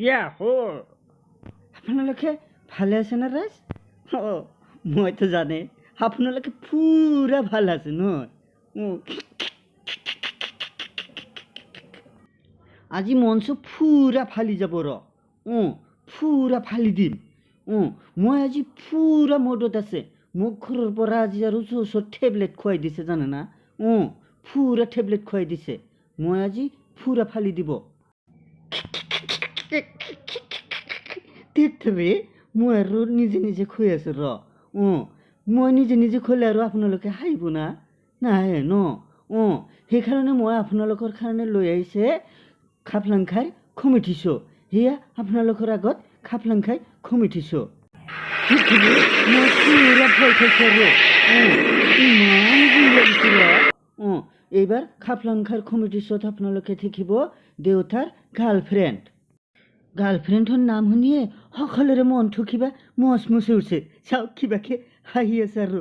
Yahoo. আপোনালোকে ভালে আছেনে ৰাইজ? অঁ, মইতো জানে আপোনালোকে পুৰা ভাল আছে নহয়। আজি মঞ্চ পুৰা ফালি যাব ৰ। পুৰা ফালি দিম। মই আজি পুৰা মদত আছে। মোক ঘৰৰ পৰা আজি আৰু জোচত টেবলেট খুৱাই দিছে জানে না। পুৰা টেবলেট খুৱাই দিছে। মই আজি পুৰা ফালি দিব। ৰে মই আৰু নিজে নিজে খুৱাই আছোঁ ৰ। মই নিজে নিজে খুৱালে আৰু আপোনালোকে হাঁহিব না? নাহে ন? সেইকাৰণে মই আপোনালোকৰ কাৰণে লৈ আহিছে খাপলাংখাইৰ কমিটি শ্ব'। সেয়া আপোনালোকৰ আগত খাপলাংখাই কমিটি শ্ব'। মই পুৰা ভয় খাইছোঁ আৰু। ইমান জুই লাগিছে ৰ। এইবাৰ খাপলাংখাৰ কমিটি শ্ব'ত আপোনালোকে দেখিব দেউতাৰ গাৰ্লফ্ৰেণ্ড। গাৰ্লফ্ৰেণ্ডৰ নাম শুনিয়ে সকলোৰে মনটো কিবা মচমচি উঠছে। চাওক কিবাকে হাঁহি আছে আৰু।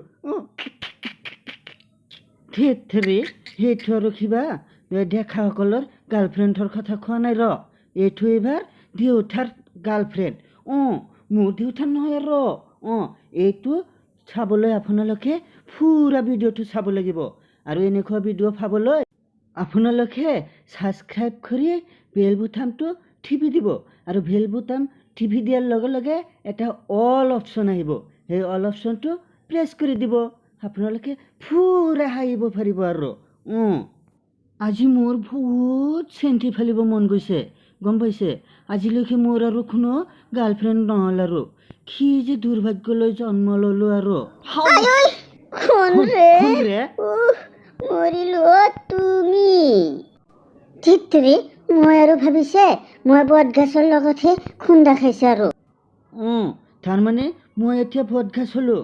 ধেত থেৰি, সেইটো আৰু কিবা ডেকাসকলৰ গাৰ্লফ্ৰেণ্ডৰ কথা কোৱা নাই ৰ। এইটো এইবাৰ দেউতাৰ গাৰ্লফ্ৰেণ্ড। মোৰ দেউতাৰ নহয় আৰু। এইটো চাবলৈ আপোনালোকে পুৰা ভিডিঅ'টো চাব লাগিব। আৰু এনেকুৱা ভিডিঅ' পাবলৈ আপোনালোকে ছাবস্ক্ৰাইব কৰি বেল বুটামটো টিপি দিব। আৰু বেল বুটাম টিপি দিয়াৰ লগে লগে এটা অল অপশ্যন আহিব। সেই অল অপশ্যনটো প্ৰেছ কৰি দিব। আপোনালোকে পুৰা হাঁহিব পাৰিব আৰু। আজি মোৰ বহুত চেণ্টি ফালিব মন গৈছে, গম পাইছে? আজিলৈকে মোৰ আৰু কোনো গাৰ্লফ্ৰেণ্ড নহ'ল আৰু। কি যে দুৰ্ভাগ্যলৈ জন্ম ল'লোঁ আৰু। কোন ৰে? মৰিলো তুমি। ঠিক ৰে, মই আৰু ভাবিছে মই বটগাছৰ লগতহে খুন্দা খাইছো আৰু। তাৰমানে মই এতিয়া বটগাছ হ'লো।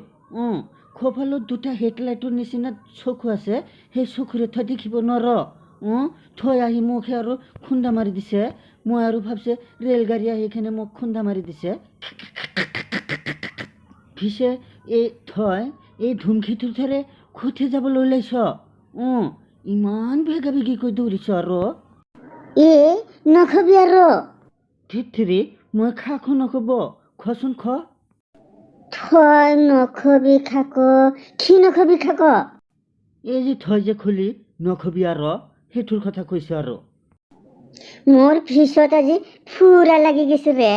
কপালত দুটা হেডলাইটৰ নিচিনা চকু আছে, সেই চকুৰে থৈ দেখিব নোৱাৰ। থৈ আহি মোক আৰু খুন্দা মাৰি দিছে। মই আৰু ভাবছে ৰেলগাড়ী আহি কিনে মোক খুন্দা মাৰি দিছে। পিছে এই থয় এই ধুমখিটোৰ দৰে ক'তে যাবলৈ ওলাইছ? ইমান বেগা বেগিকৈ দৌৰিছ আৰু। এ নখবি আৰু। ধেৎ, মই খাকো নক'ব, খচোন খ। থয় নখবি খাক, কি নখবি খাক? এই যে থয় যে খুলি নখবি আৰু, সেইটোৰ কথা কৈছো আৰু। মোৰ পিছত আজি ফুৰা লাগি গৈছে ৰে।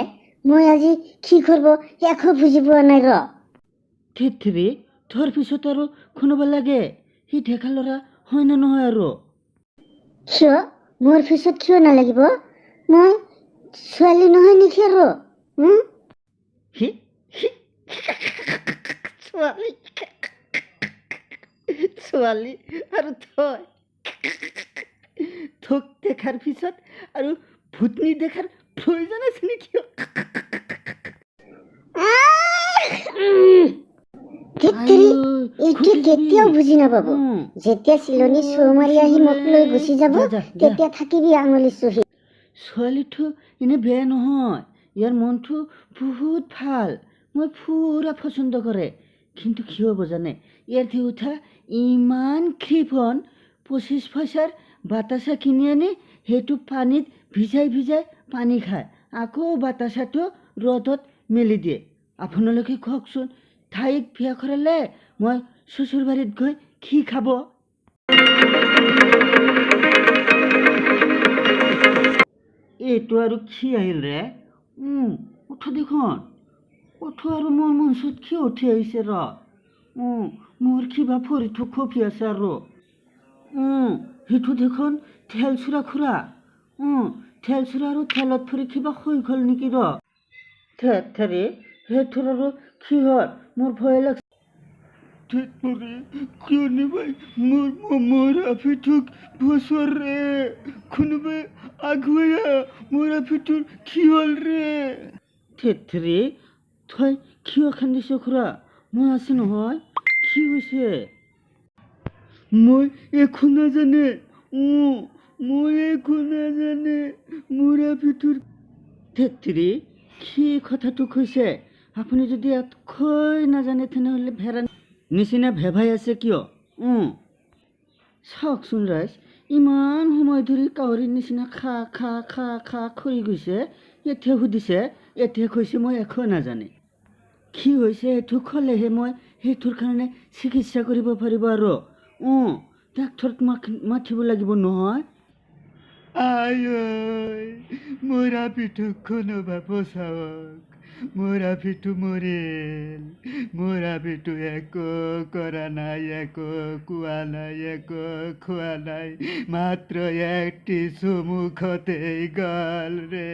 মই আজি কি কৰিব একো বুজি পোৱা নাই ৰ। ধেৎ, তোৰ পিছত আৰু কোনোবা লাগে? সি ডেকা ল'ৰা হয় নে নহয় আৰু? কিয় মোৰ পিছত কিয় নালাগিব? মই ছোৱালী নহয় নেকি আৰু? ছোৱালী ছোৱালী আৰু তই তোক দেখাৰ পিছত আৰু ভূতনি দেখাৰ প্ৰয়োজন আছে নেকি? এইটো কেতিয়াও বুজি নাপাব। যেতিয়া চিলনী চৌ মাৰি আহি মোক লৈ গুচি যাব, তেতিয়া থাকিবি আঙুলি চুহি। ছোৱালীটো এনে বেয়া নহয়, ইয়াৰ মনটো বহুত ভাল, মই পুৰা পচন্দ কৰে। কিন্তু কি হ'ব জানে, ইয়াৰ দেউতা ইমান কৃপণ, 25 পইচাৰ বাতাচা কিনি আনি সেইটো পানীত ভিজাই ভিজাই পানী খায়, আকৌ বাতাচাটো ৰ'দত মেলি দিয়ে। আপোনালোকে কওকচোন, তাইক বিয়া কৰালে মই শ্বশুৰবাৰীত গৈ কি খাব? এইটো আৰু কি আহিল ৰে? উঠ দেখোন, উঠ আৰু মোৰ মঞ্চত কি উঠি আহিছে ৰ। মোৰ কিবা ভৰিটো কঁপি আছে আৰু। সেইটো দেখোন ঠেল চোৰা খুৰা। ঠেল চোৰা আৰু ঠেলত ফুৰি কিবা হৈ গ'ল নেকি ৰ। থেত থেৰি, সেইটোৰ আৰু কি হ'ল? মোৰ ভয় লাগছে। কোনোবাই মোৰ মোৰ আফিটোক বচোৱাৰ ৰে, কোনোবাই আগুৱাই মোৰ আফিটোৰ কি হ'ল ৰে? থেত থেৰি, তই কিয় কান্দিছ খুৰা? মই আছো নহয়। কি হৈছে? মই একো নাজানে। মই একো নাজানে মোৰ আফিটোৰ। থেত থেৰি, কি কথাটো কৈছে? আপুনি যদি ইয়াতকৈ নাজানে তেনেহ'লে ভেড়া নিচিনা ভেভাই আছে কিয়? চাওকচোন ৰাইজ, ইমান সময় ধৰি কাউৰীৰ নিচিনা খা খা খা খা খৰি গৈছে, এতিয়া সুধিছে, এতিয়া কৈছে মই একো নাজানে। কি হৈছে সেইটো ক'লেহে মই সেইটোৰ কাৰণে চিকিৎসা কৰিব পাৰিব আৰু। অঁ, ডাক্তৰক মাতিব লাগিব নহয়। আই ঐ, মোৰ আপিটোক কোনোবা বচাওক, মোৰ আপিটো মৰিল, মোৰ আপিটো একো কৰা নাই, একো কোৱা নাই, একো খোৱা নাই, মাত্ৰ একটি চুমুখতেই গ'ল ৰে।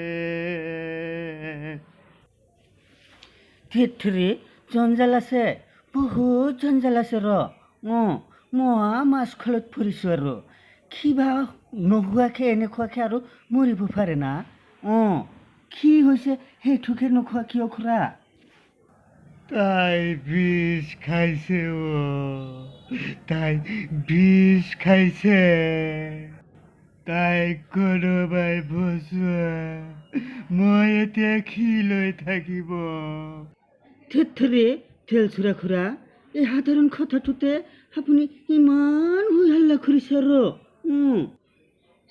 ধেৎ, জঞ্জাল আছে, বহুত জঞ্জাল আছে ৰ। অঁ, মহা মাছখলত ফুৰিছোঁ আৰু কিবা নোহোৱাকে এনেকুৱাকে আৰু মৰিব পাৰে না? অঁ, কি হৈছে সেইটোকে নোখোৱা কিয় খুৰা? তাই বিষ খাইছে অ, তাই বিষ খাইছে, তাইক কোনোবাই বচোৱা, মই এতিয়া কি লৈ থাকিব? ধেৎ, তেলচোৰা খুৰা, এই সাধাৰণ কথাটোতে আপুনি ইমান হৈ হাল্লা কৰিছে আৰু।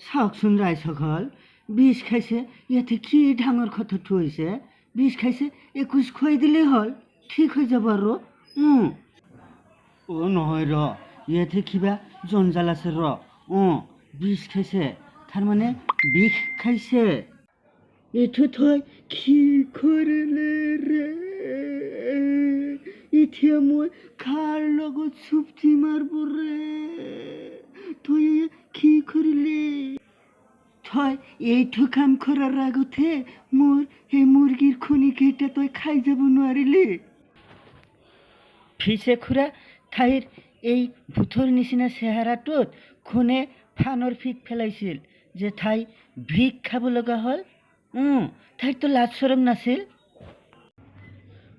চাওকচোন ৰাইজসকল, বিষ খাইছে, ইয়াতে কি ডাঙৰ কথাটো হৈছে? বিষ খাইছে, একোজ খুৱাই দিলেই হ'ল, ঠিক হৈ যাব আৰু। অ' নহয় ৰ, ইয়াতে কিবা জঞ্জাল আছে ৰ। অঁ, বিষ খাইছে, তাৰমানে বিষ খাইছে। এইটো তই কি কৰিলে ৰে? এতিয়া মই কাৰ লগত চুপটি মাৰিব ৰে? তই কি কৰিলে? তই এইটো কাম কৰাৰ আগতে মোৰ সেই মুৰ্গীৰ কণীকেইটা তই খাই যাব নোৱাৰিলি? পিছে খুৰা, তাইৰ এই ভূতৰ নিচিনা চেহেৰাটোত কোনে ফানৰ ফিক পেলাইছিল যে তাই ভিক খাব লগা হ'ল? তাইৰতো লাজ চৰম নাছিল।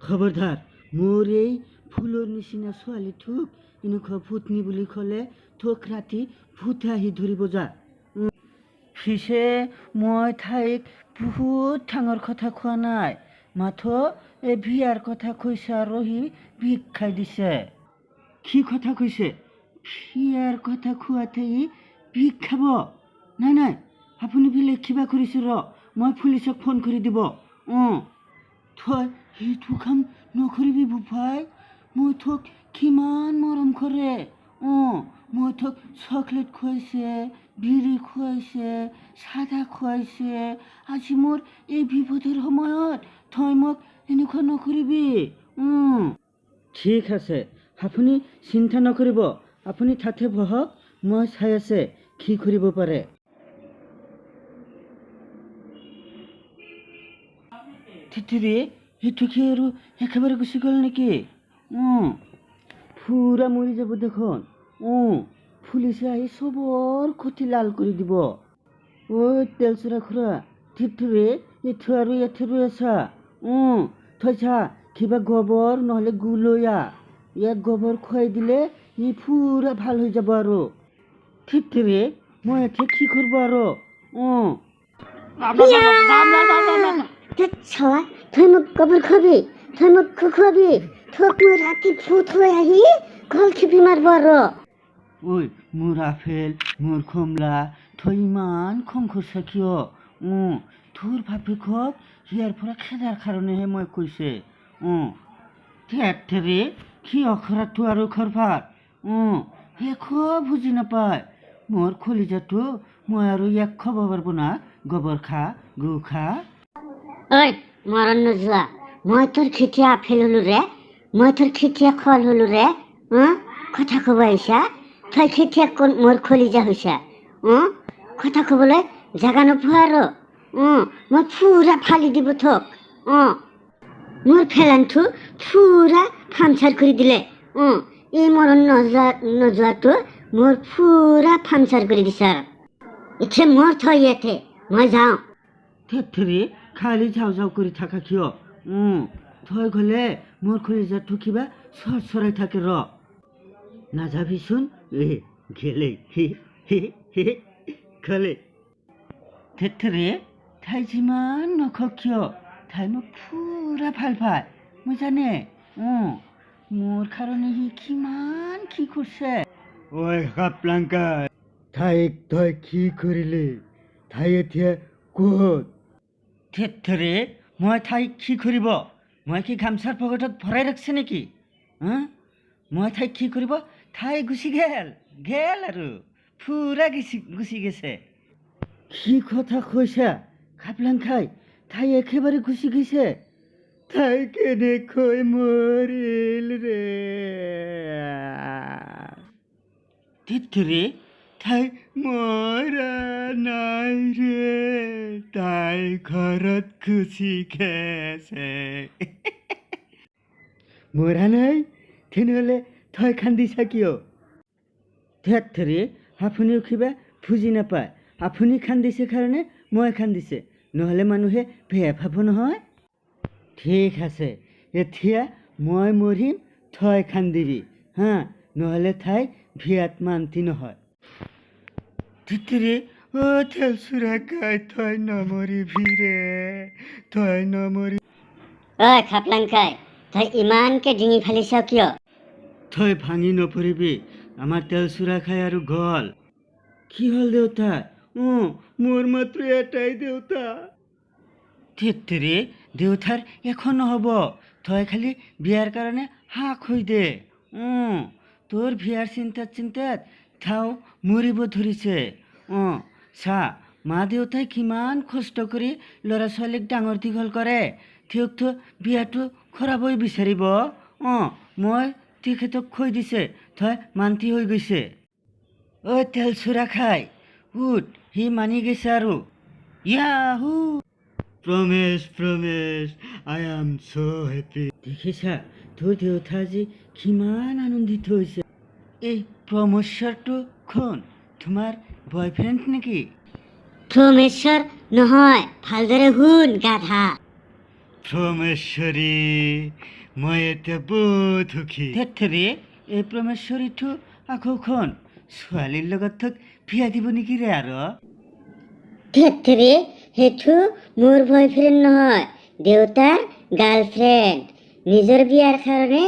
খবৰদাৰ, মোৰ এই ফুলৰ নিচিনা ছোৱালীটোক এনেকুৱা ভূতনি বুলি ক'লে তোক ৰাতি ভূতে আহি ধৰিব যা। পিছে মই তাইক বহুত ডাঙৰ কথা কোৱা নাই, মাথো এই বিয়াৰ কথা কৈছে আৰু সি ভিক খাই দিছে। কি কথা কৈছে? বিয়াৰ কথা কোৱাতে ই ভিক খাব? নাই নাই, আপুনি বেলেগ কিবা কৰিছে ৰ, মই পুলিচক ফোন কৰি দিব। অঁ, তই সেইটো কাম নকৰিবি বোপাই, মই তোক কিমান মৰম কৰে। অঁ, মই তোক চকলেট খুৱাইছে, বিড়ি খুৱাইছে, চাদা খুৱাইছে, আজি মোৰ এই বিপদৰ সময়ত তই মোক এনেকুৱা নকৰিবি। ঠিক আছে, আপুনি চিন্তা নকৰিব, আপুনি তাতে বহক, মই চাই আছে কি কৰিব পাৰে। থিতিৰি, সেইটো কি আৰু একেবাৰে গুচি গ'ল নেকি? অঁ, পুৰা মৰি যাব দেখোন। অঁ, পুলিচে আহি চবৰ খুটি লাল কৰি দিব। ঐ তেলচোৰা খুৰা, থিতিৰি, এইটো আৰু ইয়াতে ৰৈ আছা? অঁ, থৈ চা, কিবা গোবৰ নহ'লে গু লৈ আহ, ইয়াক গোবৰ খুৱাই দিলে ই পুৰা ভাল হৈ যাব আৰু। থিতিৰি, মই এতিয়া কি কৰিব আৰু? অঁ। চালা, তই মোক গোবৰ খুৱাবি, তই মোক খুৱাবি, তোক মই ৰাতি ভূত হৈ আহি গল খেপি মাৰিব আৰু। ঐ মোৰ আপেল, মোৰ কমলা, তই ইমান খং কৰিছা কিয়? অঁ, তোৰ বাপেকক ইয়াৰ পৰা খেদাৰ কাৰণেহে মই কৈছে। অঁ, থেত, কি অখৰাটো আৰু খৰফাত। অঁ, একো বুজি নাপায় মোৰ কলিজাটো, মই আৰু ইয়াক খাব পাৰিব না, গোবৰ খা, গু খা। ঐ মৰণ নোযোৱা, মই তোৰ খেতিয়া আপেল হলো ৰে, মই তোৰ খেতিয়া ফল হলো ৰে। কথা ক'ব আহিছা, তই খেতিয়া মোৰ কলিজা হৈছা। কথা ক'বলৈ জেগা নোপোৱা আৰু। মই পুৰা ফালি দিব তোক। মোৰ ফেলানটো পুৰা ফাংচাৰ কৰি দিলে। এই মৰণ নোযোৱাটো মোৰ পুৰা ফাংচাৰ কৰি দিছে আৰু। এতিয়া মোৰ থৈ ইয়াতে, মই যাওঁ। থেত, খালি যাওঁ যাওঁ কৰি থাকা কিয়? থৈ গ'লে মোৰ কলিজাটো কিবা চৰ চৰাই থাকে ৰ। নাযাবিচোন। এ গেলে হি হি হি গ'লে। থেত, তাই যিমান নকওক কিয়, তাই মোক পুৰা ভাল পায়, মই জানে। অঁ, মোৰ কাৰণে সি কিমান কি কৰিছে। ঐ খাপলাংকাই। তাইক তই কি কৰিলি? তাই এতিয়া ক'ত? ধেত্তেৰি, মই তাইক কি কৰিব? মই কি গামচাৰ পকেটত ভৰাই ৰাখছে নেকি? হা, মই তাইক কি কৰিব? তাই গুচি গেল, গেল আৰু পুৰা গুচি গেছে। কি কথা কৈছা খাপলাং খাই, তাই একেবাৰে গুচি গৈছে। তাই কেনেকৈ মৰিল ৰে? ধেত্তেৰি, তাই মৰা নাই ৰে, তাই ঘৰত গুচি গেছে। মৰা নাই? তেনেহ'লে তই কান্দিছা কিয়? ধেত্তেৰি, আপুনিও কিবা বুজি নাপায়। আপুনি কান্দিছে কাৰণে মই কান্দিছে, নহ'লে মানুহে বেয়া পাব নহয়। ঠিক আছে, এতিয়া মই মৰিম, তই কান্দিবি। হা, নহ'লে তাই বিয়াত মান্তি নহয়। ধেত্তেৰি, অ' তেলচোৰা কাই, তই নমৰিবি ৰে, তই নমৰি। ঐ খাপলাংকাই, তই ইমানকে ডিঙি ফালিছ কিয়? তই ভাঙি নপৰিবি, আমাৰ তেল চোৰা খাই আৰু গ'ল। কি হ'ল দেউতা? অঁ, মোৰ মাত্ৰ এটাই দেউতা। ধেত্তেৰি, দেউতাৰ এখন নহ'ব, তই খালি বিয়াৰ কাৰণে হাক হৈ দে। অঁ, তোৰ বিয়াৰ চিন্তাত চিন্তাত থাও মৰিব ধৰিছে। অঁ, চা, মা দেউতাই কিমান কষ্ট কৰি ল'ৰা ছোৱালীক ডাঙৰ দীঘল কৰে, তেওঁকতো বিয়াটো কৰাবই বিচাৰিব। অঁ, মই তেখেতক কৈ দিছে, তই মান্তি হৈ গৈছে। ঐ তেল চোৰা খাই উঠ, সি মানি গৈছে আৰু Yahoo. Promise, promise, I am so happy. দেখিছা, তোৰ দেউতা আজি কিমান আনন্দিত হৈছে। এই প্ৰমোশ্বৰটো কোন? তোমাৰ বয়ফ্ৰেণ্ড নেকি? প্ৰমেশ্বৰ নহয়, ভালদৰে শুন গাধা। প্ৰমেশ্বৰী, মই এতিয়া বহুত সুখী। ধেত্তেৰি, এই প্ৰমেশ্বৰীটো আকৌ কোন? ছোৱালীৰ লগত তোক বিয়া দিব নেকি ৰে আৰু? ধেত্তেৰি, সেইটো মোৰ বয়ফ্ৰেণ্ড নহয়, দেউতাৰ গাৰ্লফ্ৰেণ্ড। নিজৰ বিয়াৰ কাৰণে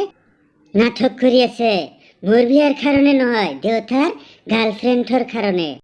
নাটক কৰি আছে। মোৰ বিয়াৰ কাৰণে নহয়, দেউতাৰ গাৰ্লফ্ৰেণ্ডৰ কাৰণে।